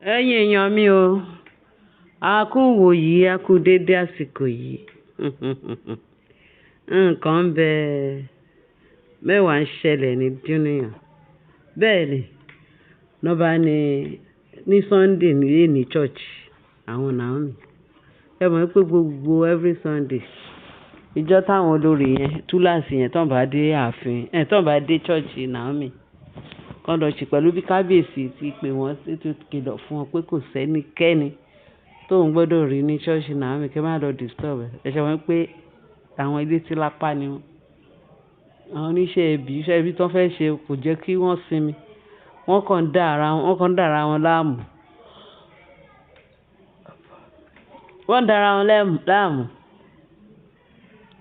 Ẹ̀yin èèyàn mi o, a kú ìwòyí, a kú dédé àsìkò yìí. Nǹkan ń bẹ, mẹ́wàá ń ṣẹlẹ̀ ní dúníyàn. Bẹ́ẹ̀ ni, lọ́ bá ní, ní Sunday ní èní church, àwọn Naomi. Ẹ mọ̀ pé gbogbo every Sunday, ìjọ táwọn olórí yẹn, túláàsì yẹn tó ń bá dé ààfin, ẹ́ tó ń bá dé church Naomi, kọ́ lọ ṣe pẹ̀lú bí kábíyèsí ti pé wọ́n, tí ó kìlọ̀ fún wọn pé kò sẹ́nikẹ́ni tó ń gbọdọ̀ rí ní church Naomi kí wọ́n má lọ disturb ẹ. Ẹ ṣọ wọ́n pé àwọn ilé tí lápá ni wọ́n. Àwọn oníṣẹ́ ibi, iṣẹ́ ibi tó fẹ́ ṣe kò jẹ́ kí wọ́n sinmi. Wọ́n kàn ń dá ara wọn, wọ́n kàn ń dá ara wọn láàmú. Wọ́n ń dá ara wọn láàmú.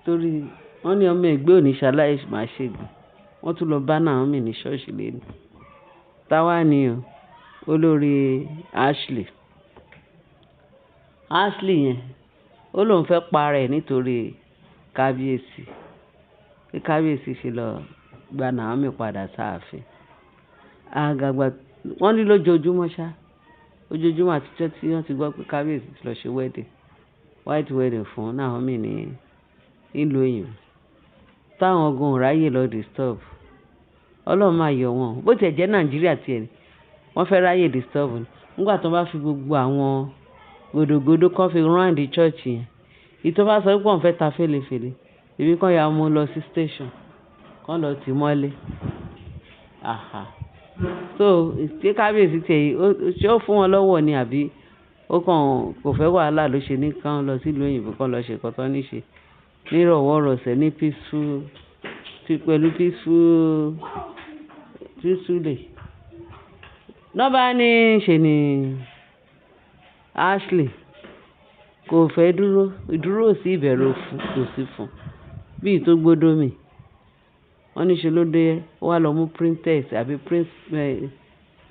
Torí wọ́n ní ọmọ ẹgbẹ́ òní ṣaláì máa ṣe gbìn. Wọ́n tún lọ bá Naomi ní ṣọ́ọ̀ṣì lẹ́nu. Táwa ni o, olórí Ashley. Ashley yẹn, ó lóun fẹ́ para ẹ̀ nítorí kábíyèsí. Bí kábíyèsí ṣe lọ gba Naomi padà sáàfin. Àgàgbà wọ́n ní lójoojúmọ́ ṣá. Ojoojúmọ́ àtijọ́ tí wọ́n ti gbọ́ pé kábíyèsí ti lọ ṣe wedding, white wedding fún Naomi ní ìlú òyìnbó. Táwọn gan ò ráyè lọ disturb. Ọlọ́run máa yọ wọ́n. Bó ti ẹ̀ jẹ́ Nàìjíríà tí ẹ ní, wọ́n fẹ́ ráyè disturb ni. Nígbà tí wọ́n bá fi gbogbo àwọn gòdògòdò kan fi round church yẹn. Èyí tó bá sọ pé òun fẹ́ ta fèlèfèlè, èmi kan ya mú lọ sí station, kán lọ tì mọ́lé. Àhà. So, ṣé kábíyèsí tí ẹ, ṣé ó fún wọn lọ́wọ́ ni àbí ó kàn kò fẹ́ wàhálà ló ṣe ní kán lọ sí ìlú òyìnbó kán lọ ṣe nǹkan tó ní ṣe. Ní ìrọ̀wọ́rọ̀sẹ̀ ní peaceful, pẹ̀lú peaceful, peacefully. Lọ́ bá ní ṣe ni Ashley kò fẹ́ dúró, ìdúró sí ìbẹ̀rù kò sí fún. Bí i tó gbódò mi. Wọ́n ní ṣe ló dé, ó wá lọ mú princess àbí prince,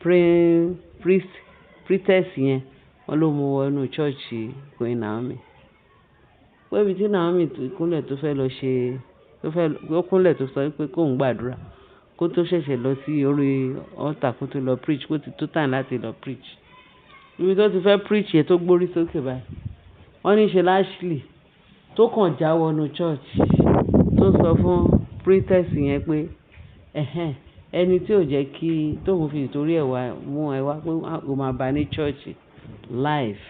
prince, priest, priestess yẹn, wọ́n ló mú wọ inú church Queen Naomi. Pé ibi tí Naomi tó kúnlẹ̀ tó fẹ́ lọ ṣe, tó fẹ́, ó kúnlẹ̀ tó sọ wípé kó ń gbàdúrà, kó tó ṣẹ̀ṣẹ̀ lọ sí orí altar kó tó lọ preach, kó ti tó time láti lọ preach. Ibi tó ti fẹ́ preach yẹn tó gbórí sókè báyìí. Wọ́n ní ṣe Ashley tó kàn já wọ inú church tó sọ fún priestess yẹn pé, "Ẹ̀hẹn, ẹni tí ò jẹ́ kí tóun fi ìtorí ẹ̀ wá mú ẹ wá pé ó máa bá ní church live.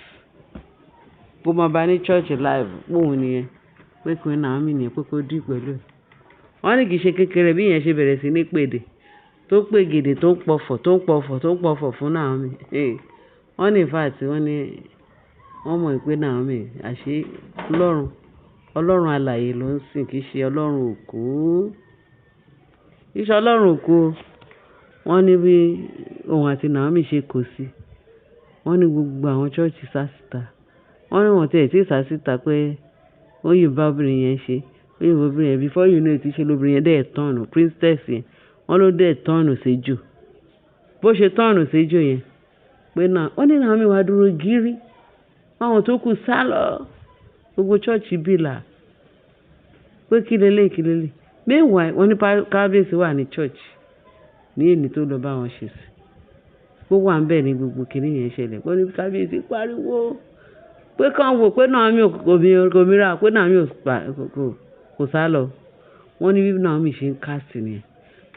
Kó máa bá ní church live." Pé òun nìyẹn. Pé Queen Naomi nìyẹn pé kó deal pẹ̀lú ẹ̀. Wọ́n ní kì í ṣe kékeré bí ìyẹn ṣe bẹ̀rẹ̀ sí ní pèdè, tó pè gèdè tó ń pọ̀fọ̀, tó ń pọ̀fọ̀, tó ń pọ̀fọ̀ fún Naomi. Wọ́n ní in fact wọ́n ní wọ́n mọ̀ pé Naomi àṣé Ọlọ́run, Ọlọ́run alààyè ló ń sìn kì í ṣe Ọlọ́run òkú. Kì í ṣe Ọlọ́run òkú o. Wọ́n ní bí òun àti Naomi ṣe kò sí. Wọ́n ní gbogbo àwọn church sá síta. Wọ́n ní wọ́n tí ẹ̀ tí sá síta pé ó yìí bá obìnrin yẹn ṣe. Ó yìí bá obìnrin yẹn before you know it ṣe lóbìnrin yẹn dẹ̀ turn princess yẹn. Wọ́n ló dẹ̀ turn séjò. Bó ṣe turn séjò yẹn pé náà, wọ́n ní Naomi wá dúró gírí. Àwọn tó kù sálọ. Gbogbo church bìlà. Pé kí lélé, kí lélé. Meanwhile, wọ́n ní kábíyèsí wà ní church ní èní tó lọ bá wọn ṣe sí. Ó wà níbẹ̀ ní gbogbo kíní yẹn ṣẹlẹ̀. Wọ́n ní kábíyèsí pariwo pé kàn wò pé Naomi kò mìíràn, pé Naomi ò pa, kò, kò sálọ. Wọ́n ní bí Naomi ṣe ń cast nìyẹn.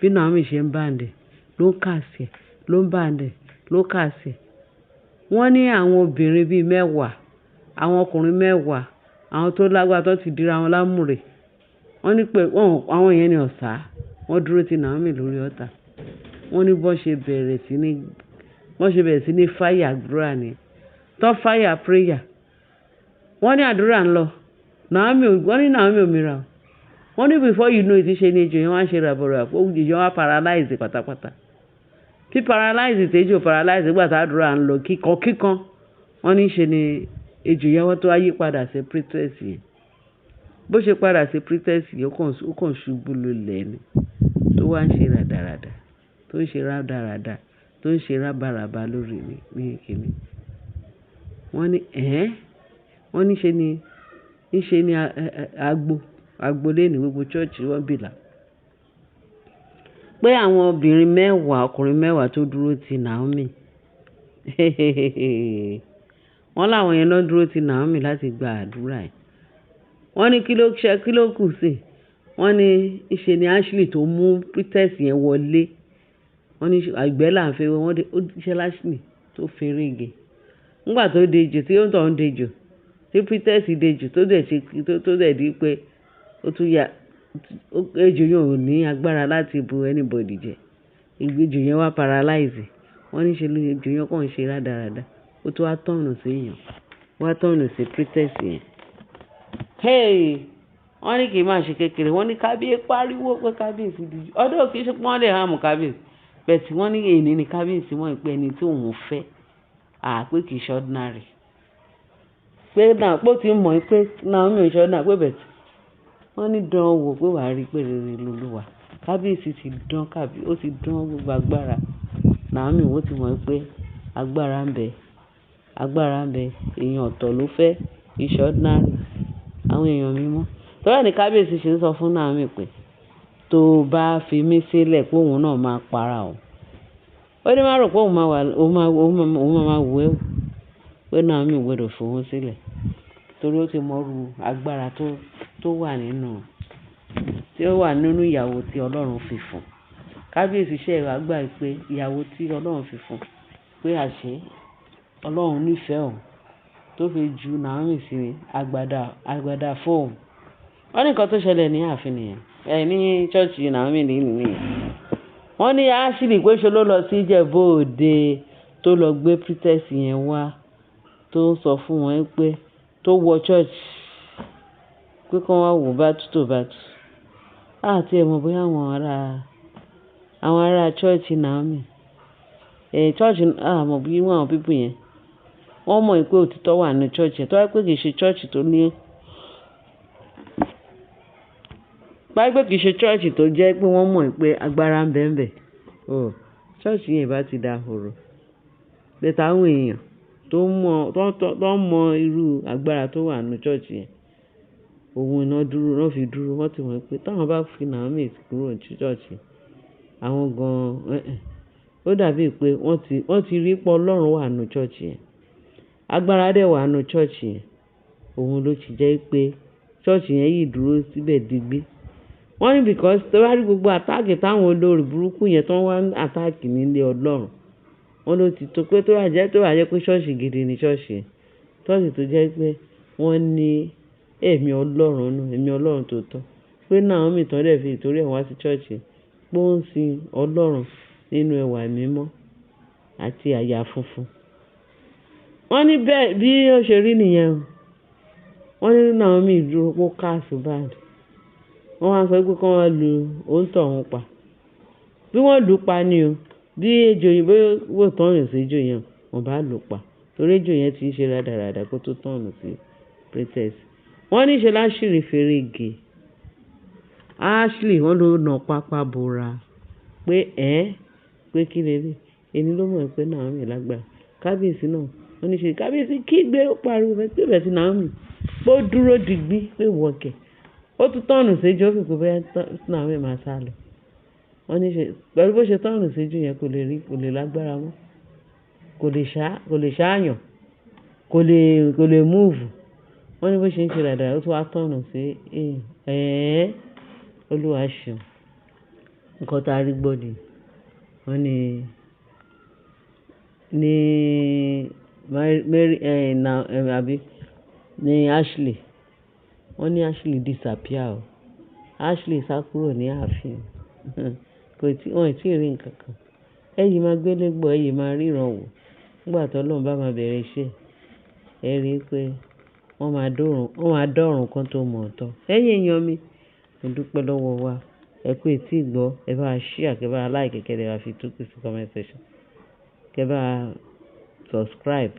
Bí Naomi ṣe ń bind ẹ̀, ló ń cast ẹ̀, ló ń bind ẹ̀, ló ń cast ẹ̀. Wọ́n ní àwọn obìnrin bí mẹ́wàá, àwọn ọkùnrin mẹ́wàá, àwọn tó lágbára tó ti dira wọn lámùrè. Wọ́n ní pé wọ́n, àwọn yẹn ni ọ̀sà. Wọ́n dúró ti Naomi lórí altar. Wọ́n ní bó ṣe bẹ̀rẹ̀ sí ní, bó ṣe bẹ̀rẹ̀ sí ní fire àdúrà ni. Tó fire prayer. Wọ́n ní àdúrà ń lọ. Naomi, wọ́n ní Naomi ò mìíràn. Wọ́n ní before you know it ṣe ni ejò yẹn wá ń ṣe ràbọ̀ràbọ̀. Ejò yẹn wá paralyze pátápátá. Tí paralyze tí ejò paralyze nígbà tí àdúrà ń lọ kíkan kíkan. Wọ́n ní ṣe ni ejò yẹn wọ́n tó wá yí padà sí priestess yẹn. Bó ṣe padà sí priestess yẹn, ó kàn ṣubú lulẹ̀ ni. Tó wá ń ṣe ràdàràdà, tó ń ṣe ràdàràdà, tó ń ṣe rábaràba lórí ní, ní kíni. Wọ́n ní, "Ẹ̀hẹn." Wọ́n ní ṣe ni, ní ṣe ni agbo, agbo lé ní gbogbo church wọ́n bìlà. Pé àwọn obìnrin mẹ́wàá, ọkùnrin mẹ́wàá tó dúró ti Naomi. Wọ́n láwọn yẹn ló dúró ti Naomi láti gba àdúrà ẹ̀. Wọ́n ní kí ló ṣe, kí ló kù sí? Wọ́n ní ìṣe ni Ashley tó mú priestess yẹn wọlé. Wọ́n ní ìgbẹ́ là ń fẹ́ wọ́n dé, ó ṣe Ashley tó ferege. Nígbà tó dejò, tí ó ń tọ̀ ń dejò, tí priestess dejò tó dẹ̀ ṣe, tó dẹ̀ di pé ó tún ya, ejò yẹn ò ní agbára láti bu anybody jẹ. Ejò yẹn wá paralyze. Wọ́n ní ṣe ni ejò yẹn kàn ń ṣe rádaràda. Ó tún wá turn sí èèyàn. Wá turn sí priestess yẹn. Hey! Wọ́n ní kì í má ṣe kékeré. Wọ́n ní kábíyèsí pariwo pé kábíyèsí di. Although kì í ṣe pé wọ́n lè harm kábíyèsí. But wọ́n ní èní ni kábíyèsí mọ̀ pé ẹni tí òun fẹ́, à pé kì í ṣe ordinary. Pé náà, pé ó ti mọ̀ pé Naomi ò ṣe ordinary pé but wọ́n ní dán wò pé wà á rí pé rere lolúwa. Kábíyèsí ti dán kábí, ó ti dán gbogbo agbára. Naomi ó ti mọ̀ pé agbára ń bẹ, agbára ń bẹ. Èèyàn ọ̀tọ̀ ló fẹ́, kì í ṣe ordinary. Àwọn èèyàn mímọ́. Torí ẹ ní kábíyèsí ṣe ń sọ fún Naomi pé tó bá fi mí sílẹ̀ pé òun náà máa para òun. Ó ní má rò pé òun máa wà, òun máa wò ẹ́ o. Pé Naomi ò gbọdọ̀ fòun sílẹ̀. Torí ó ti mọrú agbára tó wà nínú, tí ó wà nínú ìyàwó tí Ọlọ́run fi fún. Kábíyèsí ṣẹ̀ wá gbà pé ìyàwó tí Ọlọ́run fi fún, pé àṣé Ọlọ́run nífẹ̀ẹ́ òun tó fi ju Naomi sí agbada, agbada fún òun. Wọ́n ní nǹkan tó ṣẹlẹ̀ ní ààfin nìyẹn. Ẹ ní church Naomi ní nìyẹn. Wọ́n ní Ashley pé ṣe ló lọ sí Ìjẹ̀bú Òde tó lọ gbé priestess yẹn wá tó sọ fún wọn pé tó wọ church pé kí wọ́n wá wò battle to battle. A ti ẹ mọ̀ bóyá àwọn ará church Naomi, church, a mọ̀ bí àwọn people yẹn. Wọ́n mọ̀ pé òtítọ́ wà nínú church yẹn. Tó bá jẹ́ pé kì í ṣe church tó ní, tó bá jẹ́ pé kì í ṣe church tó jẹ́ pé wọ́n mọ̀ pé agbára ń bẹ ń bẹ̀. Oh, church yẹn ìbá ti dahoro. But àwọn èèyàn tó mọ̀, tó mọ irú agbára tó wà nínú church yẹn, òun iná dúró, wọ́n fi dúró. Wọ́n ti mọ̀ pé tí àwọn bá fi Naomi kúrò ní church, àwọn gan-an, ó dàbí pé wọ́n ti rí pé Ọlọ́run wà nínú church yẹn. Agbára dẹ̀ wà nínú church yẹn. Òun ló ti jẹ́ pé church yẹn yìí dúró síbẹ̀ digbí. Wọ́n ní because tó bá rí gbogbo attack táwọn olórí burúkú yẹn tó wá ń attack nílé Ọlọ́run. Wọ́n ló ti tó pé tó bá jẹ́ pé church gidi ni church yẹn. Church tó jẹ́ pé wọ́n ní ẹ̀mí Ọlọ́run nínú, ẹ̀mí Ọlọ́run tó tọ́. Pé Naomi tán dẹ̀ fi ìtorí ẹ̀ wá sí church yẹn, pé ó ń sin Ọlọ́run nínú ẹwà mímọ́ àti àyà funfun. Wọ́n ní bẹ́ẹ̀ bí ó ṣe rí nìyẹn o. Wọ́n ní Naomi dúró pé ó cast bad. Wọ́n wá sọ pé kí wọ́n lu òǹtọ̀ún pa. Bí wọ́n lù pa ni o. Bí ejò yìí bó wò turn sí ejò yẹn, wọ́n bá lù pa. Torí ejò yẹn ti ń ṣe rádaràda kó tó turn sí priestess. Wọ́n ní ṣe l'Ashley ferege. Ashley wọ́n ló na pápá bora pé ẹ́, pé kí leleyi. Èní ló mọ̀ pé Naomi lágbára. Kábíyèsí náà, wọ́n ní ṣe kábíyèsí kígbe ó pariwo pé bẹ́ẹ̀ sí Naomi. Pé ó dúró digbí pé ìwọ kẹ̀. Ó tún turn sí ejò, ó fi pé bóyá Naomi máa sálọ. Wọ́n ní ṣe pẹ̀lú bó ṣe turn sí ejò yẹn kò lè rí, kò lè lágbára mọ́. Kò lè ṣá, kò lè ṣáàyàn. Kò lè move. Wọ́n ní bó ṣe ń ṣe dáadáa, ó tún wá turn sí èèyàn. Ẹ́, Olúwa ṣeun. Nǹkan tí a rí gbọ́ ni. Wọ́n ní Mary, na, àbí ní Ashley. Wọ́n ní Ashley disappear o. Ashley sá kúrò ní ààfin. Kò tí, wọ́n ò tí ì rí ǹkan kan. Ẹ yìí máa gbélé gbọ́, ẹ yìí máa ríran wò. Nígbà tí Ọlọ́run bá máa bẹ̀rẹ̀ iṣẹ́, ẹ rí i pé wọ́n máa dọ́run kan tó mọ̀ ọ́tọ́. Ẹ̀yin èèyàn mi, mo dúpẹ́ lọ́wọ́ wa. Ẹ kú etí ìgbọ́, ẹ bá share, kẹ bá like, kẹ dẹ̀ bá fi túkú sí comment section. Kẹ bá subscribe.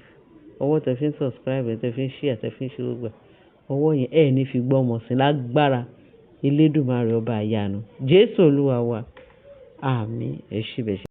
Ọwọ́ tẹ fi ń subscribe, tẹ fi ń share, tẹ fi ń ṣe gbogbo ẹ̀. Ọwọ́ yẹn ẹ ní fi gbọ́mọ sí lágbára Elédùmarè ọba ìyanu. Jésù Olúwa wa. Àmín. Ẹ ṣé bẹ́ẹ̀ ṣe.